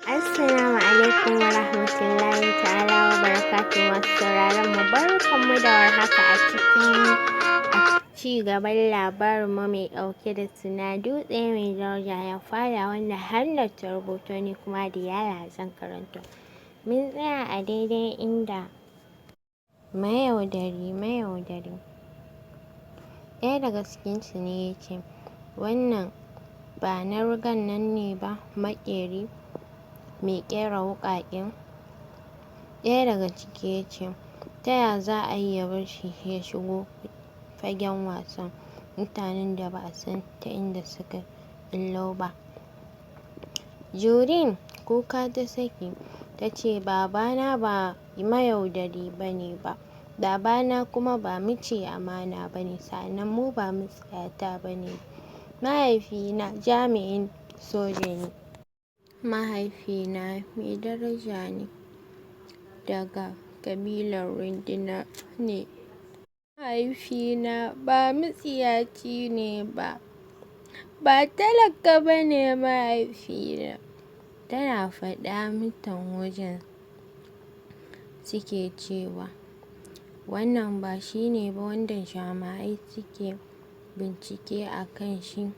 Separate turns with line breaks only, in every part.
Assalamu alaikum wa rahmatullahi ta'ala wa barakatuhu. Masu sauraron mu, barkanmu da warhaka. A cikin ci gaban labarin mu mai ɗauke da suna Dutse Mai Daraja Ya Fara, wanda Hannat ta rubuto, ni kuma Diyala zan karanto. Mun tsaya a daidai inda mayaudari mayaudari ɗaya daga cikinsu ne ya ce, "Wannan ba na rugan nan ne ba, maƙeri mai ƙera wuƙaƙe?" Ɗaya daga ciki ya ce, "Ta ya za a yi ya bar shi ya shigo fagen wasan mutanen da ba a san ta inda suka ɓullo ba?" Jurine kuka ta saki, ta ce, "Babana ba mayaudari ba ne ba, babana kuma ba maci amana ba ne, sa'annan mu ba matsiyata ba ne. Mahaifina jami'in soja ne. Mahaifina mai daraja ne, daga ƙabilar Rundina ne. Mahaifina ba matsiyaci ne ba, ba talaka ba ne mahaifina." Tana faɗa mutan wajen suke cewa, "Wannan ba shi ne ba wanda jami'ai suke bincike a kan shi?"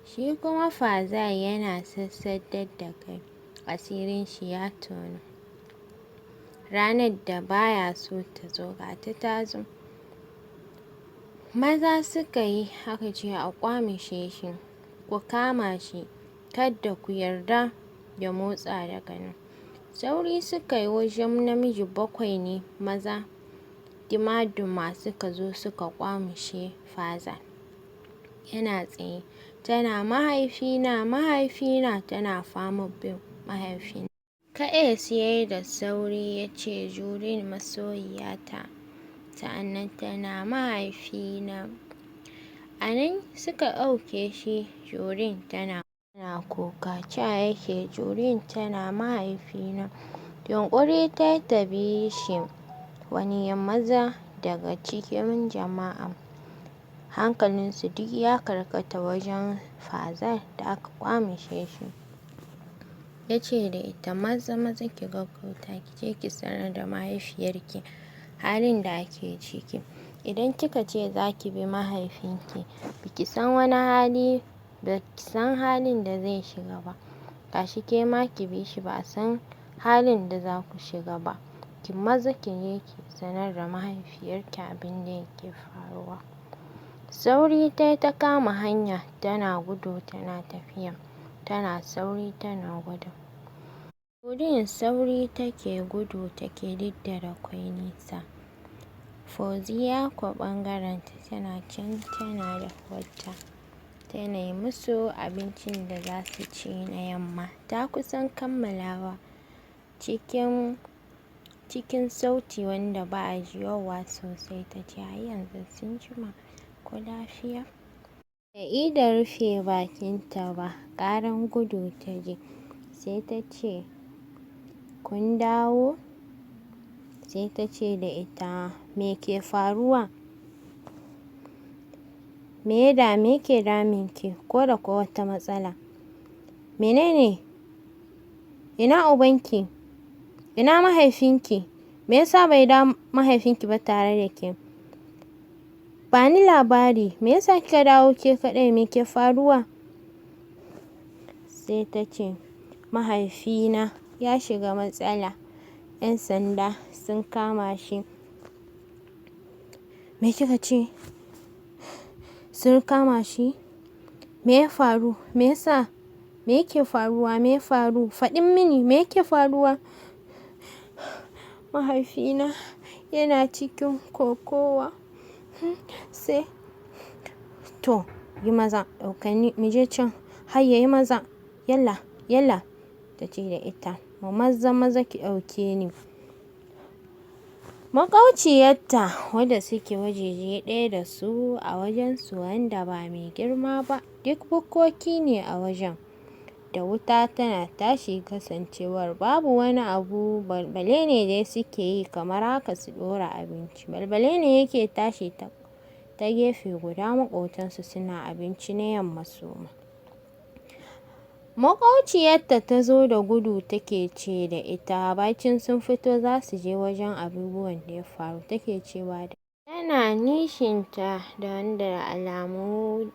Shi kuma Fazal yana sassadar da kai, asirin shi ya tonu. Ranar da baya so ta zo, ga ta ta zo. Maza suka yi aka ce a kwamishe shi, "Ku kama shi, kada ku yarda ya motsa daga nan." Sauri suka yi, wajen namiji bakwai ne maza dima-duma, suka zo suka kwamishe Fazal. Yana tsaye, tana "Mahaifina, mahaifina," tana faman bin mahaifin. Kaɗe su ya yi da sauri ya ce, "Jurine masoyiyata." Sa'annan tana "Mahaifina." A nan suka ɗauke shi. Jurine tana kuka, ca yake Jurine tana "Mahaifina." Yunƙuri ta yi ta bi shi, wani ya maza daga cikin jama'a. Hankalinsu duk ya karkata wajen Fazal da aka kwamishe shi. Ya ce da ita, "Maza maza ki gaggauta ki je ki sanar da mahaifiyarki halin da ake ciki. Idan kika ce za ki bi mahaifinki, baki san wani hali, baki san halin da zai shiga ba. Gashi ke ma ki bi shi, ba a san halin da za ku shiga ba. Ki maza ki je ki sanar da mahaifiyarki abin da yake faruwa." Sauri ta ta kama hanya, tana gudu tana tafiya, tana sauri tana gudu. Gudun sauri take, gudu take duk da da kwai nisa. Fauziya kuwa ɓangarenta tana can tana da wata tana yi musu abincin da za su ci na yamma. Ta kusan kammalawa cikin sauti wanda ba a jiyowa sosai ta ce, "Ai yanzu sun jima, ko lafiya?" Da ida rufe bakinta ba, ƙaran gudu ta ji. Sai ta ce, "Kun dawo?" Sai ta ce da ita, "Me ke faruwa? Me ya dame ke damunki, ko da ko wata matsala? Menene? Ina ubanki? Ina mahaifinki? Me yasa bai dawo mahaifinki ba tare da ke? Ba ni labari, me yasa kika dawo ke kaɗai? Me ke faruwa?" Sai ta ce, "Mahaifina ya shiga matsala. 'Yan sanda sun kama shi." "Me kika ce? Sun kama shi? Me ya faru? Me yasa? Me yake faruwa? Me ya faru? Faɗin mini, me yake faruwa?" "Mahaifina yana cikin kokowa." Sai, "To, yi maza, ɗauka ni mu je can. Hayya, yi maza. Yalla, yalla," ta ce da ita. "Mu maza maza ki ɗauke ni." Maƙauciyarta wadda suke wajeje ɗaya da su a wajensu wanda ba mai girma ba, duk bukkoki ne a wajen. Da wuta tana tashi, kasancewar babu wani abu, balbale ne dai suke yi kamar haka su ɗora abinci. Balbale ne yake tashi ta gefe guda, maƙotansu suna abinci na yamma suma. Maƙociyarta ta zo da gudu take ce da ita bacin sun fito za su je wajen abubuwan da ya faru, take cewa da tana nishinta da wanda alamu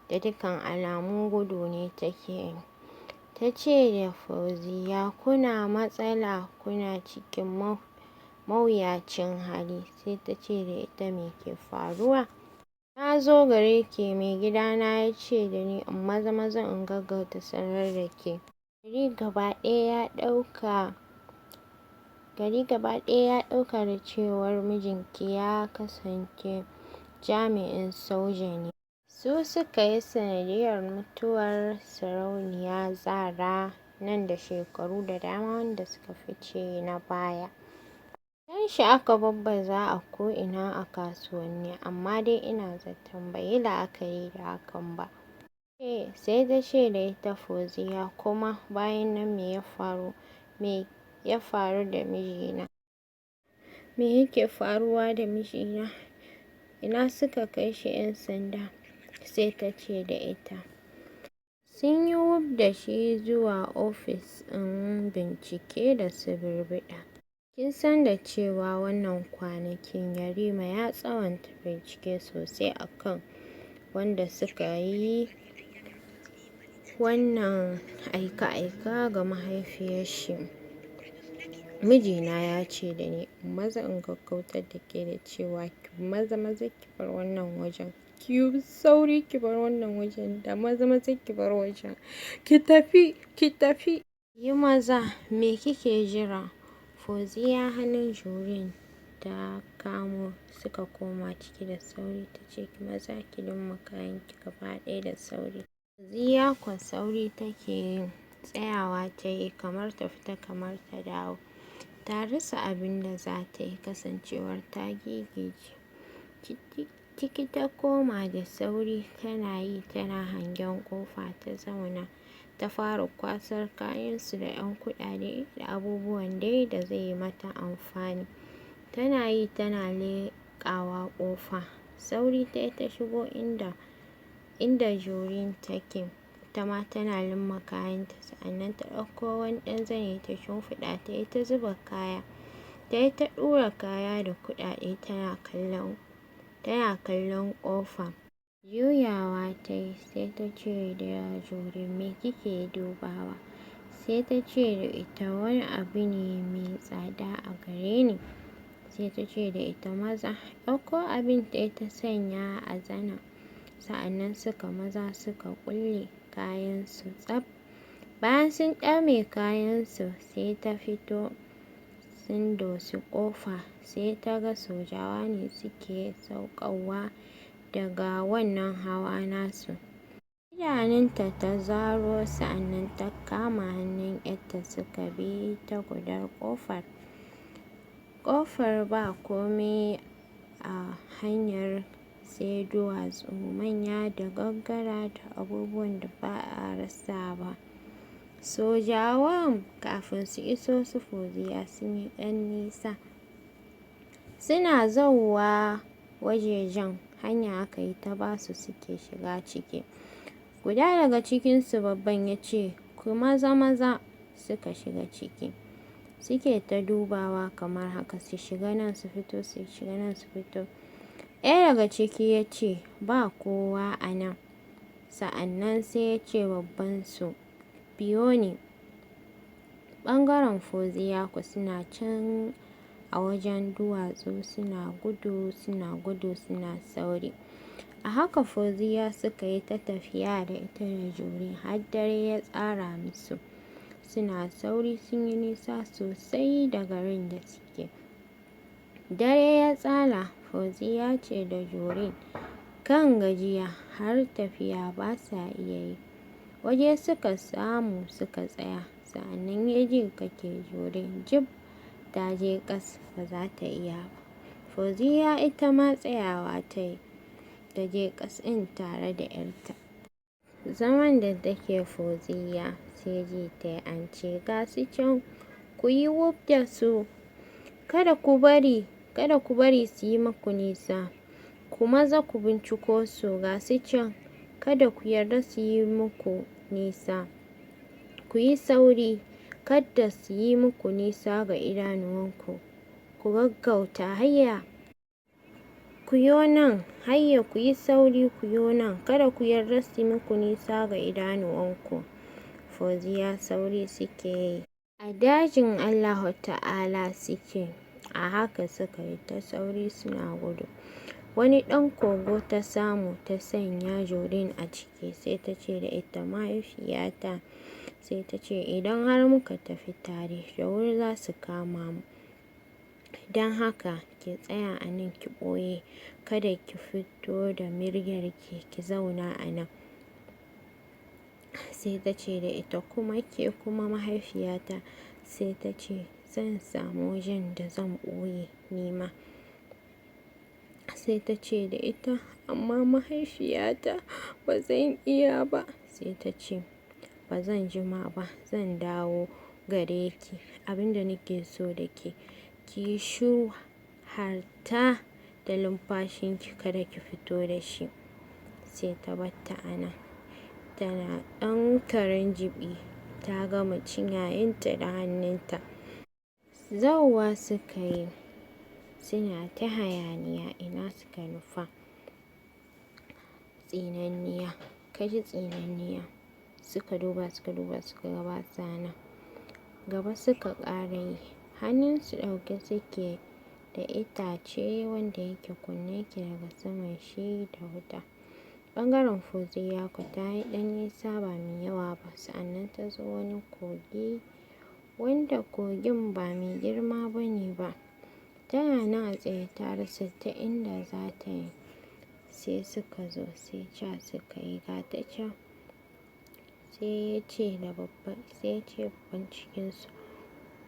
da dukkan alamu gudu ne take yi. Ta ce da Fauziya, kuna matsala, kuna cikin mawuyacin hali. Sai ta ce da ita, me ke faruwa? Na zo gare ki, maigidana ya ce da ni in maza maza in gaggauta sanar da ke. Gari gaba ɗaya ya ɗauka gari gaba ɗaya ya ɗauka da cewar mijinki ya kasance jami'in soja ne. Su suka yi sanadiyyar mutuwar Sarauniya Zara nan da shekaru da dama wanda suka fice na baya. Hoton shi aka babbaza a ko'ina a kasuwanni, amma dai ina zaton bai yi la'akari da hakan ba. Sai ta ce da ita, Fauziya kuma bayan nan me ya faru? Me ya faru da mijina? Me yake faruwa da mijina? Ina suka kai shi 'yan sanda? Sai ta ce da ita, sun yi wuf da shi zuwa ofis ɗin bincike da suburbuɗa. Kin san da cewa wannan kwanakin Yarima ya tsananta bincike sosai a kan wanda suka yi wannan aika-aika ga mahaifiyar shi. Mijina ya ce da ni in maza in gaggautar da ke da cewa ki maza maza ki bar wannan wajen. Ki yi sauri ki bar wannan wajen, da maza maza ki bar wajen. Ki tafi, ki tafi. Yi maza, me kike jira? Fauziya hannun Jurin ta kamo suka koma ciki da sauri, ta ce ki maza ki limma kayanki gaba ɗaya da sauri. Fauziya kuwa sauri take yi, tsayawa ta yi kamar ta fita kamar ta dawo. Ta rasa abin da za ta yi kasancewar ta gigice. Ciki ta koma da sauri, tana yi tana hangen ƙofa, ta zauna ta fara kwasar kayansu da 'yan kuɗaɗe da abubuwan dai da zai yi mata amfani. Tana yi tana leƙawa ƙofa. Sauri ta yi ta shigo inda Jurin take. Ita ma tana limma kayanta, sa'annan ta ɗauko wani ɗan zani ta shimfiɗa, ta yi ta zuba kaya. Ta yi ta ɗura kaya da kuɗaɗe, tana kallon ƙofa. Juyawa ta yi sai ta ce da Jurin, me kike dubawa? Sai ta ce da ita, wani abu ne mai tsada a gare ni. Sai ta ce da ita, maza. Ɗauko abin ta yi ta sanya a zanen. Sa'annan suka maza suka kulle kayansu tsaf. Bayan sun ɗame kayansu sai ta fito sun dosi ƙofa, sai ta ga sojawa ne suke saukowa daga wannan hawa nasu. Idanunta ta zaro, sa'annan ta kama hannun 'yarta suka bi ta gudar ƙofar. Ƙofar ba komai a hanyar sai duwatsu manya da gangara da abubuwan da ba a rasa ba. Sojawan kafin su iso su Fauziya sun yi ɗan nisa. Suna zauwa wajejen hanya aka yi ta basu suke shiga ciki. Guda daga cikinsu babban ya ce, ku maza maza, suka shiga ciki. Suke ta dubawa kamar haka, su shiga nan su fito, su shiga nan su fito. Ɗaya daga ciki ya ce, ba kowa a nan. Sa'annan sai ya ce babban su, biyo ni. Ɓangaren Fauziya kuwa suna can a wajen duwatsu suna gudu, suna gudu, suna sauri. A haka Fauziya suka yi ta tafiya da ita da Jurin har dare ya tsara musu. Suna sauri, sun yi nisa sosai da garin da suke. Dare ya tsala, Fauziya ce da Jurin kan gajiya har tafiya ba sa iya yi. Waje suka samu suka tsaya, sa'annan ya ji kake Jurin jib ta je ƙas ba za ta iya ba. Fauziya ita ma tsayawa ta yi, ta je ƙas ɗin tare da 'yarta. Zaman da take Fauziya sai ji ta yi an ce ga su can, ku yi wuf da su. Kada ku bari, kada ku bari su yi muku nisa. Ku maza ku binciko su, ga su can. Kada ku yarda su yi muku nisa. Ku yi sauri, kada su yi muku nisa ga idanuwanku, ku gaggauta, hayya! Ku yo nan, hayya ku yi sauri ku yo nan, kada ku yarda su yi muku nisa ga idanuwanku. Fauziya sauri suke yi. A dajin Allahu Ta'ala suke, a haka suka yi ta sauri suna gudu. Wani ɗan kogo ta samu ta sanya Jureen a ciki, sai ta ce da ita mahaifiyata, sai ta ce idan har muka tafi tare da wuri za su kama mu. Don haka ki tsaya a nan ki ɓoye, kada ki fito da muryarki, ki zauna a nan. Sai ta ce da ita kuma ke kuma mahaifiyata, sai ta ce zan samu wajen da zan ɓoye ni ma. Sai ta ce da ita amma mahaifiyata ba zan iya ba. Sai ta ce ba zan jima ba, zan dawo gare ki. Abin da nake so da ke, ki yi shiru har ta da lumfashinki kada ki fito da shi. Sai ta batta a nan. Tana ɗan karen jibi, ta gama cinyayenta da hannunta. Zauwa suka yi, suna ta hayaniya ina suka nufa. Tsinanniya, kaji tsinanniya. Suka duba, suka duba, suka ga basa nan. Gaba suka ƙara yi. Hannunsu ɗauke suke da itace wanda yake kunne yake daga saman shi da wuta. Ɓangaren Fauziya kuwa ta yi ɗan nisa ba mai yawa ba, sa'annan ta zo wani kogi wanda kogin ba mai girma ba ne ba. Tana nan a tsaye ta rasa ta inda za ta yi. Sai suka zo, sai ca suka yi gata can. Sai ya ce da babban, sai ya ce babban cikinsu,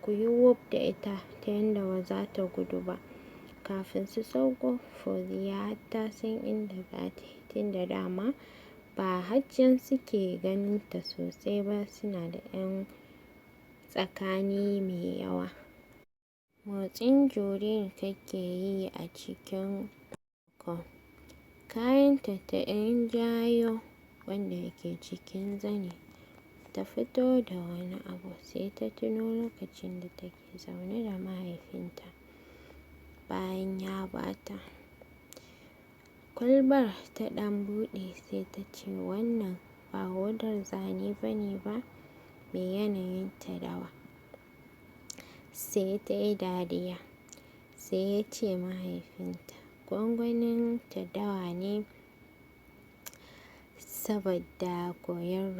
ku yi wuf da ita ta yanda ba za ta gudu ba. Kafin su sauko, Fauziya har ta san inda za ta yi, tunda dama ba haccan suke ganin ta sosai ba, suna da 'yan tsakani mai yawa. Motsin Jureen take yi a cikin kogon. Kayanta ta ɗan jayo wanda yake cikin zani. Ta fito da wani abu, sai ta tuno lokacin da take zaune da mahaifinta bayan ya ba ta. Kwalbar ta ɗan buɗe sai ta ce wannan ba hodar zane ba ne ba, mai yanayin tadawa. Sai ta yi dariya. Sai ya ce mahaifinta gwangwanin tadawa ne saboda koyon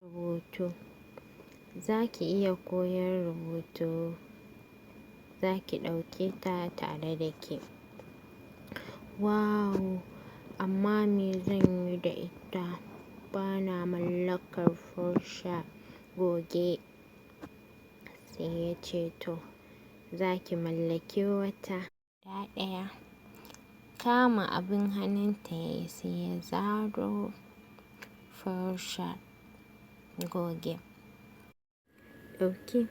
rubutu. Za ki iya koyon rubutu, za ki ɗauke ta tare da ke. Wow! Amma me zan yi da ita? Ba na mallakar fursha goge. Sai ya ce to, za ki mallaki wata ɗaya. Kama abin hannunta yayi sai ya zaro fursha goge. Ɗauki.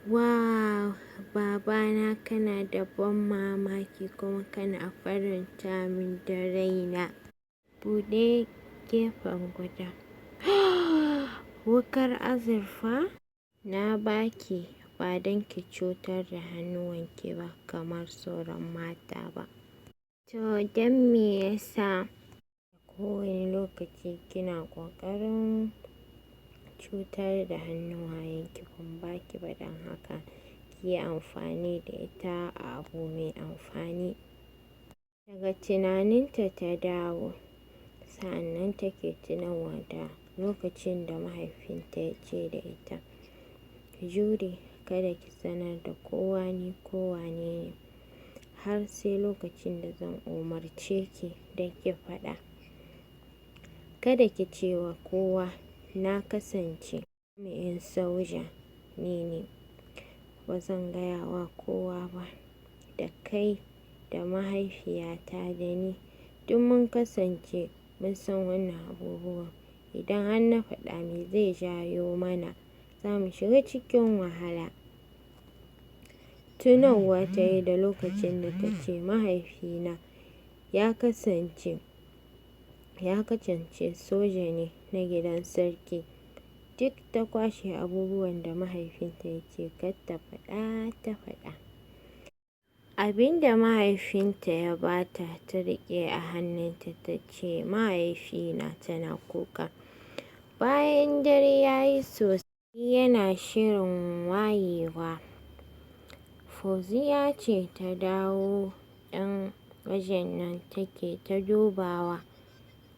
Wow! Babana kana da ban mamaki kuma kana faranta min da raina. Buɗe gefen guda. Wukar azurfa? Na ba ki ba don ki cutar da hannuwanki ba kamar sauran mata ba. To don me yasa kowane lokaci kina ƙoƙarin cutar da hannuwayenki? Ban ba ki ba don haka ki yi amfani da ita a abu mai amfani. Daga tunaninta ta dawo, sa'annan take tunawa da lokacin da mahaifinta ya ce da ita, Jure, kada ki sanar da kowa ni ko wane ne har sai lokacin da zan umarce ki da ki faɗa. Kada ki ce wa kowa na kasance jami'in soja ne ni. Ba zan gaya wa kowa ba. Da kai da mahaifiyata da ni duk mun kasance mun san wannan abubuwan. Idan har na faɗa me zai jawo mana, za mu shiga cikin wahala. Tunowa ta yi da lokacin da ta ce mahaifina ya kasance soja ne na gidan sarki. Duk ta kwashe abubuwan da mahaifinta ya ce kar ta faɗa ta faɗa. Abin da mahaifinta ya bata ta riƙe a hannunta ta ce mahaifina tana kuka. Bayan dare ya yi sosai yana shirin wayewa, Fauziya ce ta dawo ɗan wajen nan take ta dubawa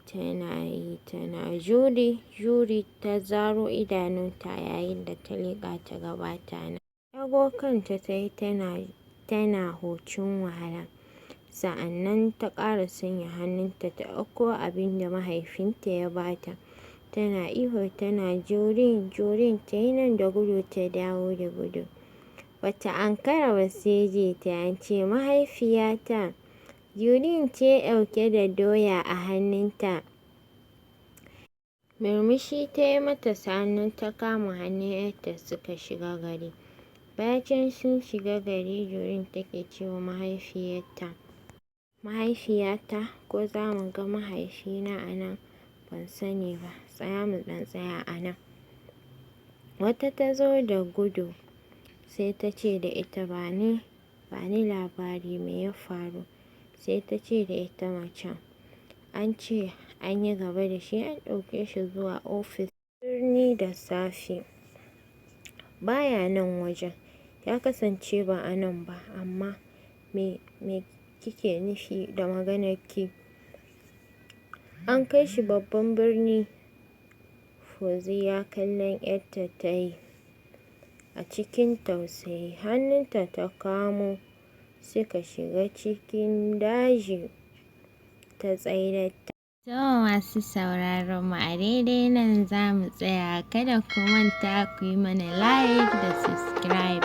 tana yi tana Juri Juri ta zaro idanunta yayin da ta leƙa ta ga bata nan. Ɗago kanta ta yi tana hucin wahala. Sa'annan ta ƙara sanya hannunta ta ɗauko abin da mahaifinta ya bata. Tana ihu tana Jurin Jurin ta yi nan da gudu ta dawo da gudu. Bata ankara ba sai ji ta an ce mahaifiyata. Jurin ce ɗauke da doya a hannunta. Murmushi ta yi mata sa'annan ta kama hannun 'yarta suka shiga gari. Bacin sun shiga gari Jurin take cewa mahaifiyarta, mahaifiyata ko za mu ga mahaifina a nan? Ban sani ba. Tsaya mu ɗan tsaya a nan. Wata ta zo da gudu sai ta ce da ita bani bani labari me ya faru. Sai ta ce da ita macen an ce an yi gaba da shi an ɗauke shi zuwa ofis birni da safe. Baya nan wajen. Ya kasance ba a nan ba amma me kike nufi da maganarki? An kai shi babban birni. Fauziya kallon 'yarta ta yi a cikin tausayi. Hannunta ta kamo suka shiga cikin daji ta tsaida ta. To masu sauraron mu a daidai nan za mu tsaya. Kada ku manta ku yi mana like da subscribe.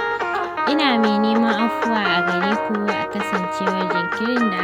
Ina mai neman afuwa a gare ku a kasancewar jinkirin da